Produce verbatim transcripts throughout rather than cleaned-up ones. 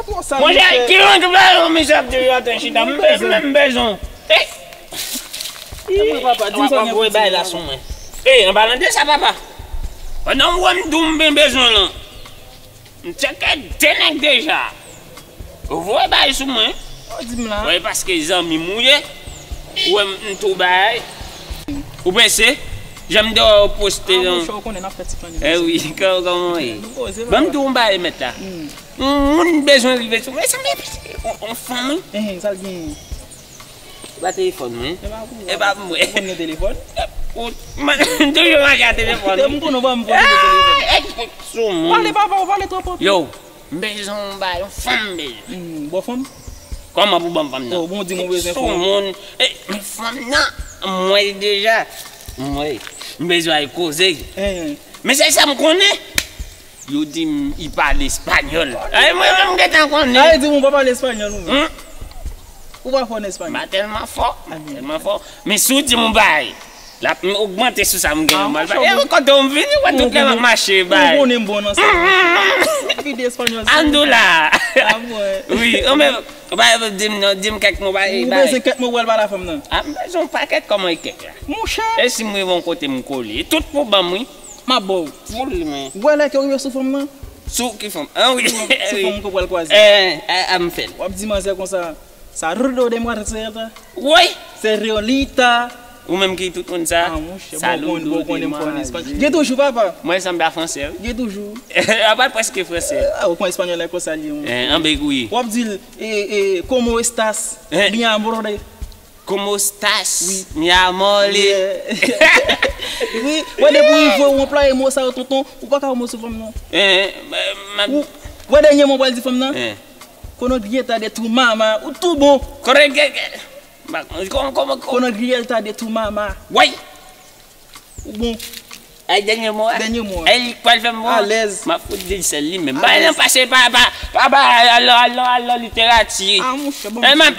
Monchè, ki yon ki ba yo misye ap di yo atan chita, m bezwen, m bezwen. Ey! Ey, papa, di m sa w gen pou di m, papa. Ey, an palan de sa, papa. Pandan w wè m di w m byen bezwen lan, m tcheke de nèg deja. Ou voye bay sou mwen. Ou di m la. Wi, paske zanmi m ou ye. Ou wè m tou bay. Ou prese? Jan m te wè w poste. Ah, non, monchè, ou konnen n ap fè ti panye. Eh wi, kòman w ye? Ban m di w yon bagay, mèt la. Hmm. Yon moun bezwen rive sou mwen, sa mwen, yon, yon fanm, wi. Eh, sa l gen? E pa telefòn mwen. E pa pou ou. E pa pou mwen. Ou konn gen telefòn? Ou, m toujou mache a telefòn. M konnen w pa m konnen gen telefòn. Ah, sou moun. Pale, papa, ou pale twòp anpil. Yo, m bezwen yon bagay, yon fanm m bezwen. Hmm, bon fanm? Kòman pou ban m fanm nan? Oh, bon, di m ou bezwen fanm. Sou moun. Eh, men fanm nan, m wè l deja. M wè. M bezwen al koze. Eh. Men se sa m konnen. Yo di m, li pale espanyòl. Ay, mwen menm, m gentan konnen. Ay, di m ou pa pale espanyòl, ou menm. Hmm? Ou pa fò nan espanyòl. M pa tèlman fò, m pa tèlman fò. Men si w di m yon bagay, l ap ogmante sou sa m genyen, ah, m al pale. E kote w m vini, wè tout lè m ap mache, bay. Ou konnen m bon nan sa. Vide espanyòl sa. Andula. Ah, mwen. Wi, ou menm, ou pa di m non, di m kèk mo, bay. Ou bezwen kèk mo pou al pale a fanm nan? Ah, m bezwen yon pakèt, kòman e kèk la? Monchè. E si m rive yon kote m kole, tout pou ban m, wi. M ap ba w. Pou li, men. Ou wè lè ke w rive sou fanm nan? Sou ki fanm? Ah, wi. Sou fanm ke w pral kwaze. Eh, eh, eh, m fè l. W ap di manzè konsa, "Saludo de muerta." Woy! "Señorita." Ou menm ki tout moun sa. Ah, monchè, bon, bon, bon, konnen m fò an espanyòl. Gen toujou, papa. Mwen sanble a fransè, wi. Gen toujou. Apa prèske fransè. Ah, ou konn espanyòl la konsa li ye, monchè. Eh, anbe wi. W ap di l, eh, eh, "Cómo estás, mi amor?" Cómo estás, mi amor? Wi. Wi, wè depi w rive ou anplwaye mo sa yo, tonton, ou pa ka wè mo sou fanm nan. Eh, eh, m ap... Ou wè dènye mo w pral di fanm nan? Eh. Con grieta de tu mamá, ou tou bon. Corre, que, que, ma, con, con, con. Con grieta de tu mamá. Woy! Ou bon. Ay, dènye mo a. Dènye mo a. Ay, li pral fè m bon. Alèz. M ap fout di l sèl li menm. Alèz. Bay nan pase pa, pa, pa, pa, alò, alò, alò, literati. Ah, monchè, bon. Eh, m ap...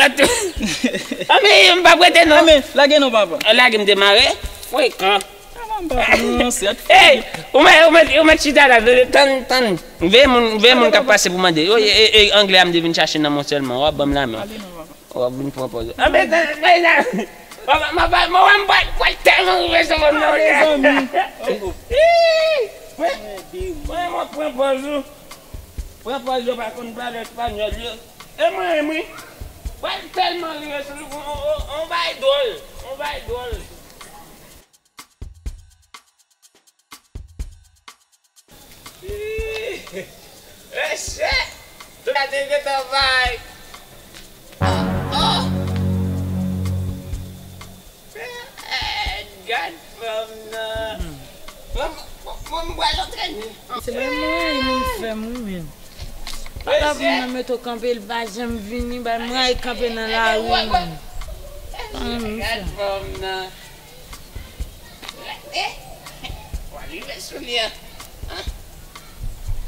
Ah, men, m p ap rete non. Ah, men, lage non, papa. Lage m demare. Frekan. Ah, m pa panse. Ey, ou mèt, ou mèt, ou mèt chita la, tann, tann. Veye moun, veye moun k ap pase pou mande. Ey, ey, ey, anglè a m te vin chache nan men w sèlman. W ap ban m lamen. Ale non, papa. W ap vin pran pòz. Anben, anben, anben, mwen, mwen, mwen, mwen, mwen tèlman rive sou fanm nan. Mezanmi. Mwen, mwen, mwen pran pòz ou. Pran pòz yo pa konn pale espanyòl yo. E mwen, mwen, mwen tèlman rive sou li, on, on, on bay dwòl, on bay dwòl. Mesye! Tout la te gentan bay. Oh! Gad fanm nan. Mwen, mwen, mwen, mwen pral antrene. Se pa mwen, moun fè m, wi, men. Papa pou mwen mete w kanpe, li pa janm vini, bay mwen al kanpe nan lari, men. Gad fanm nan. Eh, w a rive sou li an. An?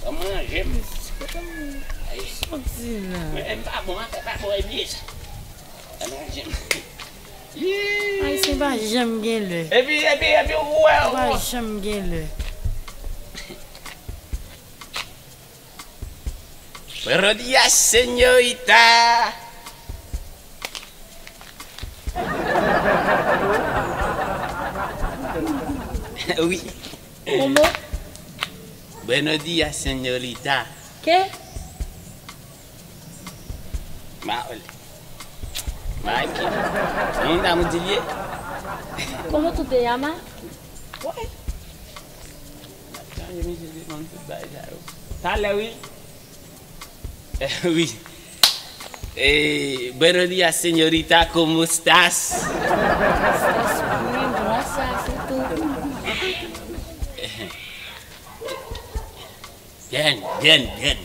Kòman ranje m? Kote m soti la? Men m pa bon, afè pa bon, e bliye sa. Kòman ranje m? Ayisyen pa janm gen lè. Epi, epi, epi, ou wè, ou pa janm gen lè. Buenos días, señorita. Wi. Como? Buenos días, señorita. ¿Qué? Maole. Mike. Non, nan mwen di l ye. ¿Cómo tú te llamas? Wi. Chanje mizik li konn tout bagay sa yo. Talè wi. Wi. Eh, buenos días, señorita, ¿cómo estás? Estás bien, gracias, ¿y tú? Bien, bien, bien,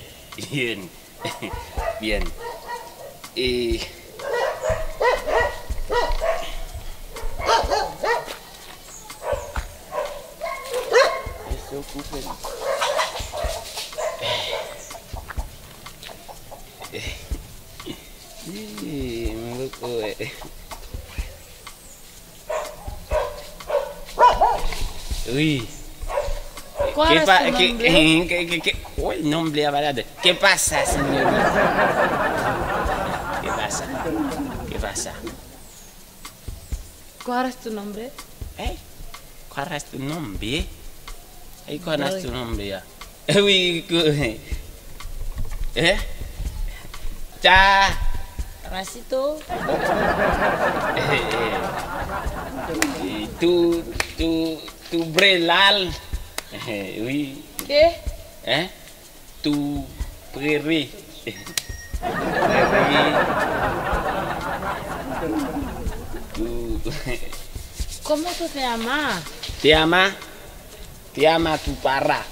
bien. Bien. E... Èske w koupe l? Ih, mwen poko wè. Wi. ¿Cuál es tu nombre? ¿Qué pa-, qué, qué, qué, qué? Uy, nombre a valade. ¿Qué pasa, señorita? ¿Qué pasa? ¿Qué pasa? ¿Cuál es tu nombre? Ey, ¿cuál es tu nombre? Ey, ¿cuál es tu nombre? Wi, kou-, eh? Ta. Rasito. Eh, eh. Tu, tu, tu brelal. Eh, wi. ¿Qué? Eh? Tu prere. Prere. Tu. ¿Cómo tú te llamas? Te llama. Te llama tu para.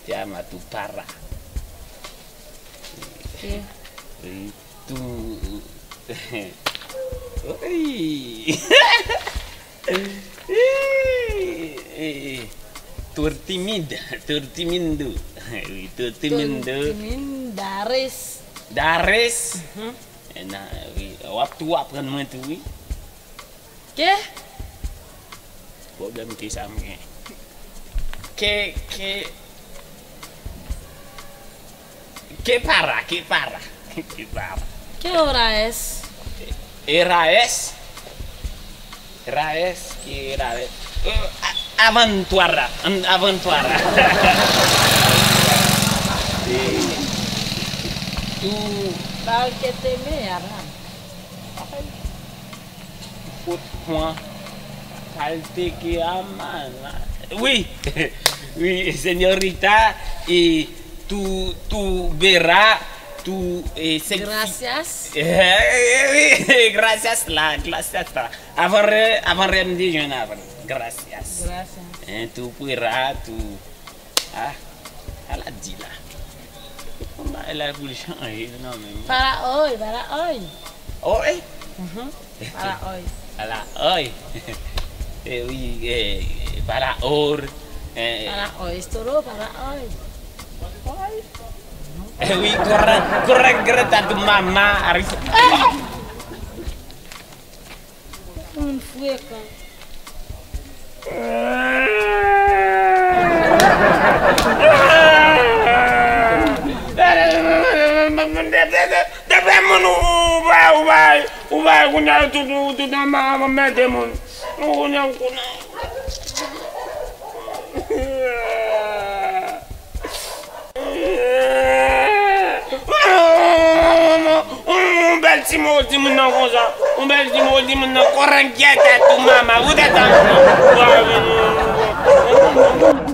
Te llama tu para. ¿Qué? Y tú. Uy. Tú eres tímida, tú eres tímido. Uy, tú eres tímido. Tú eres tímida, eres. Dares. Mhm. E nan, wi, w ap tou aprann mwen tou, wi. ¿Qué? Pwoblèm ke sa m gen. Ke, ke, ke para, ke para, ke para. ¿Qué hora es? Era es, era es, ke era es. Eh, a-, avant trois, an-, avant trois. Eh, tu. Para que te me aman. Fout pwan. Kalte ke aman. Wi. Wi, señorita, y tu, tu verá, tu, eh, se- Gracias. Eh, wi, gracias la, gracias la. Avan rè, avan rè m te jwenn avan. Gracias. Gracias. Eh, tu pueras, tu Ah, ala di la. Yon bagay la pou l chanje nan menm. Para hoy, para hoy. Hoy? Mhm. Para hoy. Para hoy. Eh, wi, eh, para hoy. Eh. Para hoy, es todo para hoy. Hoy? Eh, wi, corre, corre, greta tu mamá, arriba. Moun frekan. Depi moun ou bay, ou bay, ou bay, kounye a tout, tout anba, anba mete moun. Kounye a, kounye a. Yon bèl ti mo di moun nan konsa. Yon bèl ti mo di moun nan korangyèt a tou mama. Ou tèt a moun nan.